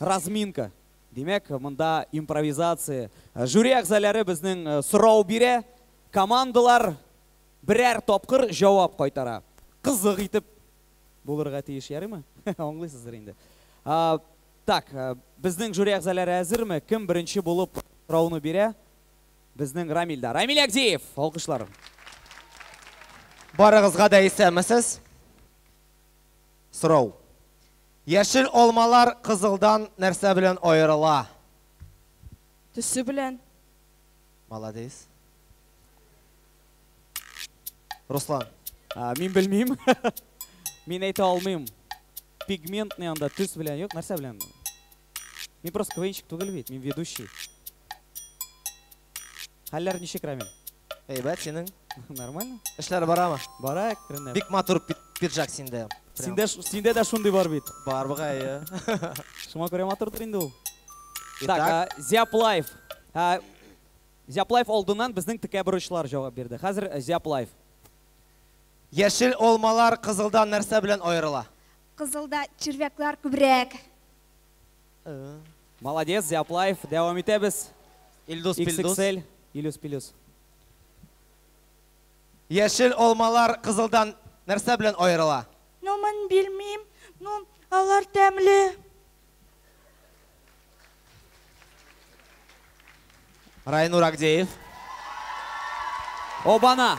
Разминка. Димәк, монда импровизация. Жюри әгъзалары безнең сорау бирә, командалар берәр тапкыр җавап кайтара. Кызык итеп булырга тиеш, ярыймы? Аңлыйсыздыр инде. Так, безнең жюри әгъзалары әзерме? Кем беренче булып сорауны бирә? Безнең Рамил дә. Рамил Агдиев, алкышлар. Барыгызга да исәнмесез. Сорау. Яшел алмалар кызылдан нәрсә белән аерыла? Төсе белән. Молодец. Руслан. Мин белмим. Мин әйтә алмыйм. Пигментный анда төс белән, юк, нәрсә белән? Мин просто КВНщик түгел бит, мин ведущий. Хәлләр ничек, Рамил? Әйбәт, синең? Нормально. Эшләр барамы? Бара, әкренләп. Бик матур пиджак синдә. Синдә, синдә дә шундый бар бит. Бар бугай, иә. Шуңа күрә матурдыр инде ул. Так, Зиап Лайф. Зиап Лайф алдыннан безнең текә бурычлар җавап бирде. Хәзер Зиап Лайф. Яшел алмалар кызылдан нәрсә белән аерыла? Кызылда червяклар күбрәк. Молодец, Зиап Лайф. Дәвам итәбез. Илдус Пилдус. XXL, Илюс Пилюс. Яшел алмалар кызылдан нәрсә белән аерыла? Ну, мин белмим. Ну, алар тәмле. Райнур Агдеев. Обана.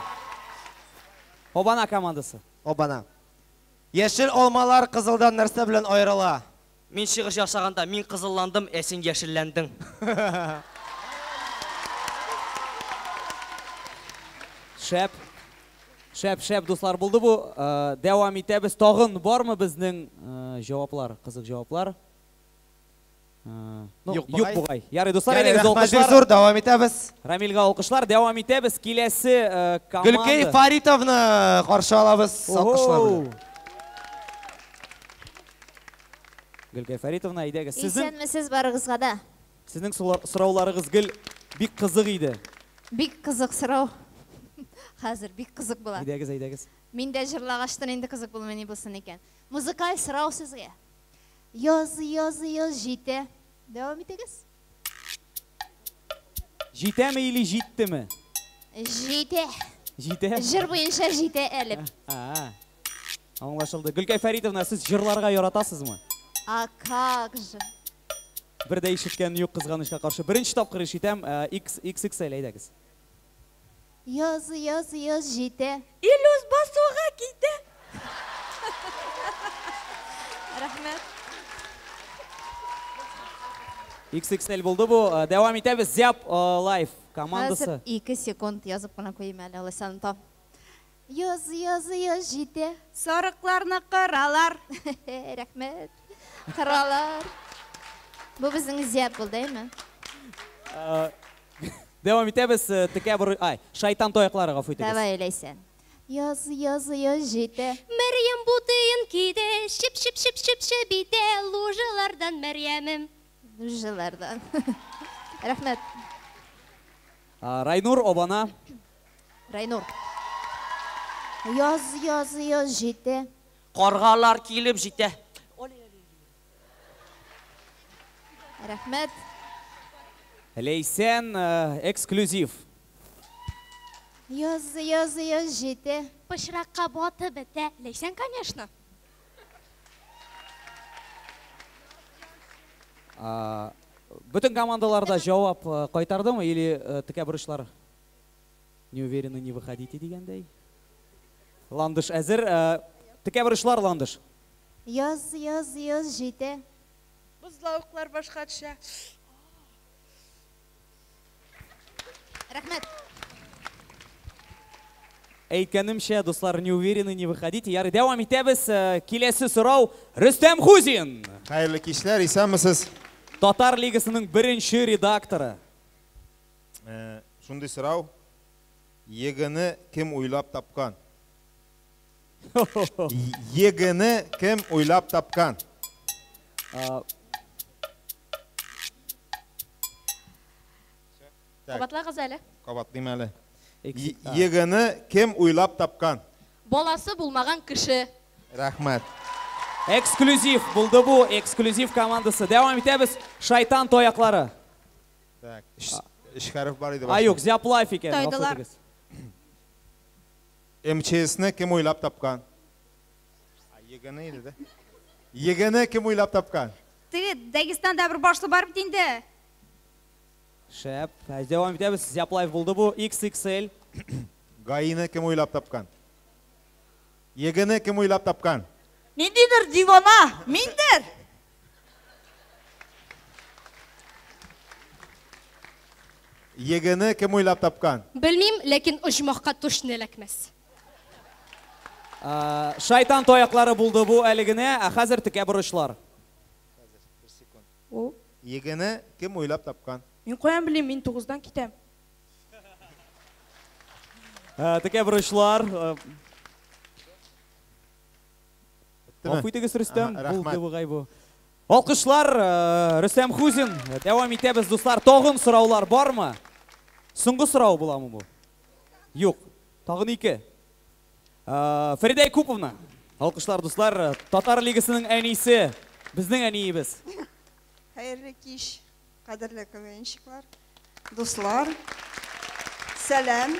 Обана командасы. Обана. Яшел алмалар кызылдан нәрсә белән аерыла? Мин чыгыш ясаганда мин кызылландым, ә син яшелләндең. Шәп. Шәп, шәп, дуслар, булды бу. Дәвам итәбез. Тагын бармы безнең җаваплар, кызык җаваплар? Ну, Юк юк бугай. бугай. Ярый, дуслар, Ярый, әйдәгез, рәхмәт, бик алкышлар. зур, дәвам итәбез. Рамилгә алкышлар, дәвам итәбез. Киләсе команда. Гөлкәй Фаритовны каршы алабыз алкышлар белән. Гөлкәй Фаритовна, әйдәгез. Сезнең Исәнмесез барыгызга да. Сезнең сорауларыгыз гел бик кызык иде. Бик кызык сорау. Хәзер бик кызык була. Әйдәгез, әйдәгез. Мин дә җырлагачтын инде кызык булмый ни булсын икән. Музыкаль сорау сезгә. Яз, яз, яз җитә. Дәвам итегез. Җитәме или җиттеме? Җитә. Җитә? Җыр буенча җитә әле. Аңлашылды. Гөлкәй Фәритовна, сез җырларга яратасызмы? А как же? Бер дә ишеткән юк, кызганычка каршы. Беренче тапкыр ишетәм, XXL, әйдәгез. Яз, яз, яз җитә. Илюс басуга китә. Рәхмәт. XXL булды бу. Дәвам итәбез. Зиап Лайф командасы. Хәзер 2 секунд язып кына куйым әле, алайса онытам. Яз, яз, яз җитә. Сарыкларны кыралар. Рәхмәт. Кыралар. Бу безнең Зиап булды, әйме? Дәвам итәбез. Текә бер, ай, шайтан тояклары, гафу итегез. Давай, Ләйсән. Яз, яз, яз җитә. Мәрьям бутыен киде, шип, шип, шип, шип, шип итә, лужалардан Мәрьямем. Лужалардан. Рәхмәт. Райнур, Обана. Райнур. Яз, яз, яз җитә. Каргалар килеп җитә. Рәхмәт. Ләйсән, эксклюзив. Яз, яз, яз җитә. Пычракка батып бетә. Ләйсән, конечно. Бөтен командаларда җавап кайтардымы или текә бурычлар не уверены, не выходите дигәндәй? Ландыш әзер. Текә бурычлар, Ландыш. Яз, яз, яз җитә. Бозлавыклар башка төшә. Рәхмәт. Әйткәнемчә, дуслар, не уверены, не выходите. Ярый, дәвам итәбез. Киләсе сорау Рөстәм Хузин. Хәерле кичләр, исәнмесез. Татар лигасының беренче редакторы. Шундый сорау. ЕГЭны кем уйлап тапкан? ЕГЭны кем уйлап тапкан? Кабатлагыз әле. Кабатлыйм әле. ЕГЭны кем уйлап тапкан? Баласы булмаган кеше. Рәхмәт. Эксклюзив булды бу, эксклюзив командасы. Дәвам итәбез. Шайтан таяклары. Так, өч хәреф бар иде. А юк, Зяплайф икән. Гафу Тайдылар. итегез. МЧСны кем уйлап тапкан? ЕГЭны иде дә. ЕГЭны кем уйлап тапкан? Теге Дагестанда бер башлы бар бит инде. Шәп. Дәвам итәбез. Зяплайф булды бу. XXL. ГАИны кем уйлап тапкан? ЕГЭны кем уйлап тапкан? Ниндидер дивана, миндер. ЕГЭны кем уйлап тапкан? Белмим, ләкин оҗмахка точно эләкмәс. Шайтан таяклары булды бу әле генә, ә хәзер текә борычлар. О, ЕГЭны кем уйлап тапкан? мин каян белим, мин 9-дан китәм. Текә борычлар. Беттеме? Гафу итегез, Рөстәм. Ага, Булды рәхмәт. бугай бу. Алкышлар, Рөстәм Хузин. Дәвам итәбез, дуслар. Тагын сораулар бармы? Соңгы сорау буламы бу? Юк. Тагын ике. Фәридә Якуповна. Алкышлар, дуслар. Татар лигасының әнисе. Безнең әниебез. Хәерле кич, кадерле КВНщиклар, дуслар. Сәлам.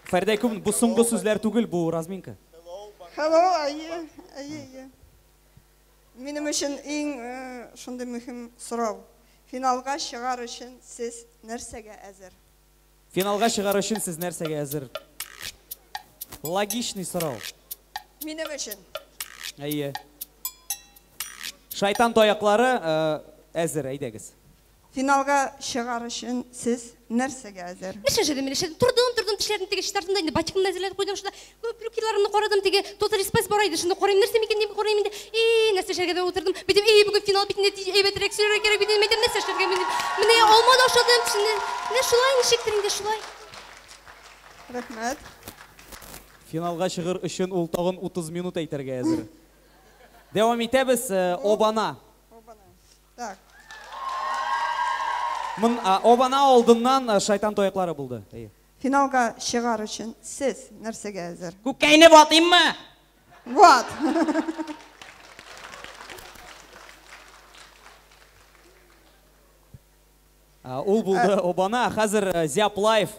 Фәридә Якуповна, бу соңгы сүзләр түгел, бу разминка. Hello, әйе, әйе, әйе. Минем өчен иң шундый мөһим сорау. Финалга чыгар өчен сез нәрсәгә әзер? Финалга чыгар өчен сез нәрсәгә әзер? Логичный сорау. Минем өчен. Әйе. Шайтан таяклары әзер, әйдәгез. Финалга чыгар өчен сез нәрсәгә әзер? Нәрсә эшләдем, мин эшләдем. Тордым, тордым, тешләрне теге чистарттым да инде батикымны әзерләп куйдым шунда. Күп плюкиларымны карадым, теге Total Spice бар иде, шунда карыйм, нәрсә микән дип карыйм инде. И, нәрсә эшләргә дип утырдым. Битем, и, бүген финал бит инде, әйбәтрәк сөйләргә кирәк бит инде, әйтәм, нәрсә эшләргә мин. Менә алма да ашадым, шунда. Менә шулай ничектер инде шулай. Рәхмәт. Финалга чыгыр өчен ул тагын 30 минут әйтергә әзер. Дәвам итәбез, Обана. Обана. Так. Мын, Обана алдыннан шайтан таяклары булды. Әйе. Финалга чыгар өчен сез нәрсәгә әзер? Күкәйне ватыйммы? Вот. Ул булды Обана, хәзер Зяплаев.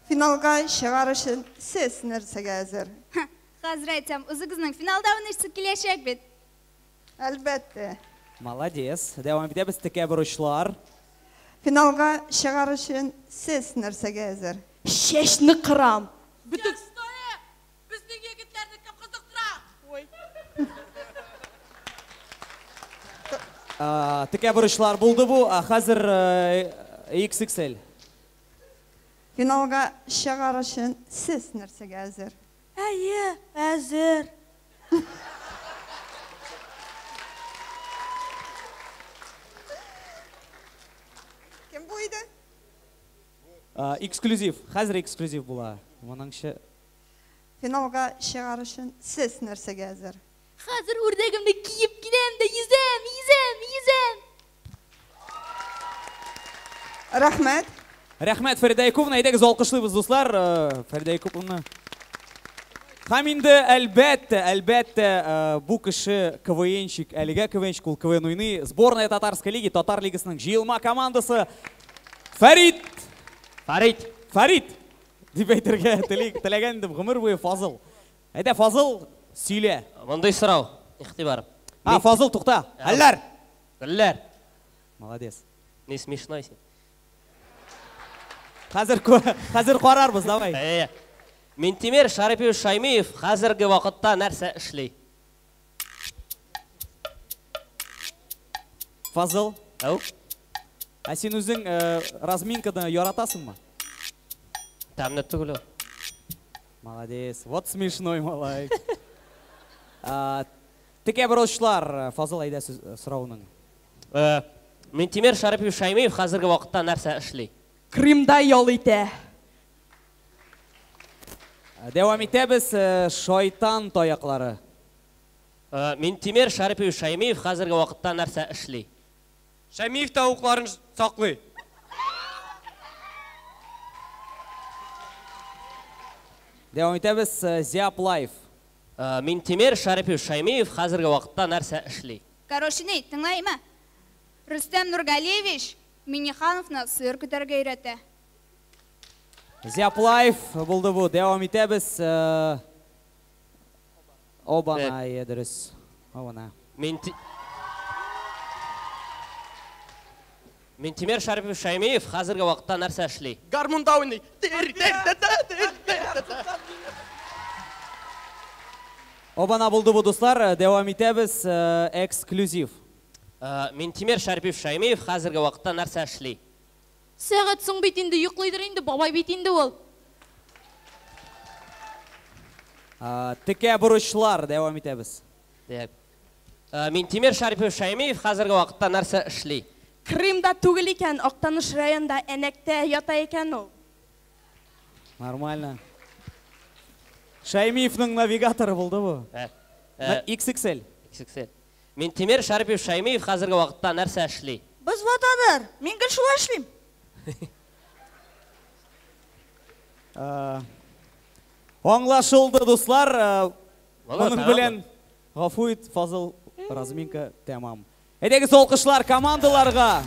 Финалга чыгар өчен сез нәрсәгә әзер? Хәзер әйтәм, үзегезнең финалда уйныйсы киләчәк бит. Әлбәттә. Молодец. Дәвам итәбез, текә борычлар. Финалга чыгар өчен сез нәрсәгә әзер? Чәчне кырам. Бөтен Безнең егетләрне кем кызыктыра? Ой. Текә борычлар булды бу, хәзер XXL. Финалга чыгар өчен сез нәрсәгә әзер? Әйе, әзер. Кем бу иде? Эксклюзив, хәзер эксклюзив була. Моныңчы Финалга чыгар өчен сез нәрсәгә әзер? Хәзер үрдәгемне киеп киләм дә йөзәм, йөзәм, йөзәм. Рәхмәт. Рәхмәт, Фәридә Якуповна, әйдәгез алкышлыйбыз, дуслар, Фәридә Якуповна. Һәм инде әлбәттә, әлбәттә, бу кеше КВНщик, әлегә КВНщик, ул КВН уйный. Сборная Татарской лиги, Татар лигасының җыелма командасы Фәрид. Фәрид. Фәрид дип әйтергә теләгән идем гомер буе Фазыл. Әйдә, Фазыл, сөйлә. Мондый сорау, игътибар. А, Фазыл, тукта. Әлләр. Әлләр. Молодец. Не смешной син. Хәзер хәзер карарбыз, давай. Әйе. Минтимер Шарипович Шаймиев хәзерге вакытта нәрсә эшли? Фазыл. Әү. Ә син үзең разминканы яратасыңмы? Тәмле түгел ул. Молодец. Вот смешной малай. Текә борычлар, Фазыл, әйдә сорауның. Минтимер Шарипович Шаймиев хәзерге вакытта нәрсә эшли? Крымда ял итә. Дәвам итәбез, шайтан таяклары. Минтимер Шарипович Шаймиев хәзерге вакытта нәрсә эшли? Шаймиев тавыкларын саклый. Дәвам итәбез, Зиап Лайф. Минтимер Шәрипов Шаймиев хәзерге вакытта нәрсә эшли? Короче, ни, тыңлаймы? Рөстәм Нургалиевич Миннехановны сыер көтәргә өйрәтә. Зяплаев булды бу. Дәвам итәбез. Обана, әйе, дөрес. Обана. Минтимер Шәрипов Шаймиев хәзерге вакытта нәрсә эшли? Гармунда уйный. Обана булды бу, дуслар. Дәвам итәбез. Эксклюзив. Минтимер Шәрипов Шаймиев хәзерге вакытта нәрсә эшли? Сәгать соң бит инде, йоклыйдыр инде, бабай бит инде ул. Текә бурычлар, дәвам итәбез. Так. Минтимер Шәрипов Шаймиев хәзерге вакытта нәрсә эшли? Крымда түгел икән, Актаныш районында Әнәктә ята икән ул. Нормально. Шаймиевның навигаторы булды бу. XXL. XXL. Минтимер Шәрипов Шаймиев хәзерге вакытта нәрсә эшли? Без ватадыр. Мин гел шулай эшлим. Аңлашылды, дуслар. Моның белән гафу ит, Фазыл, разминка тәмам. Әйдәгез, алкышлар командаларга.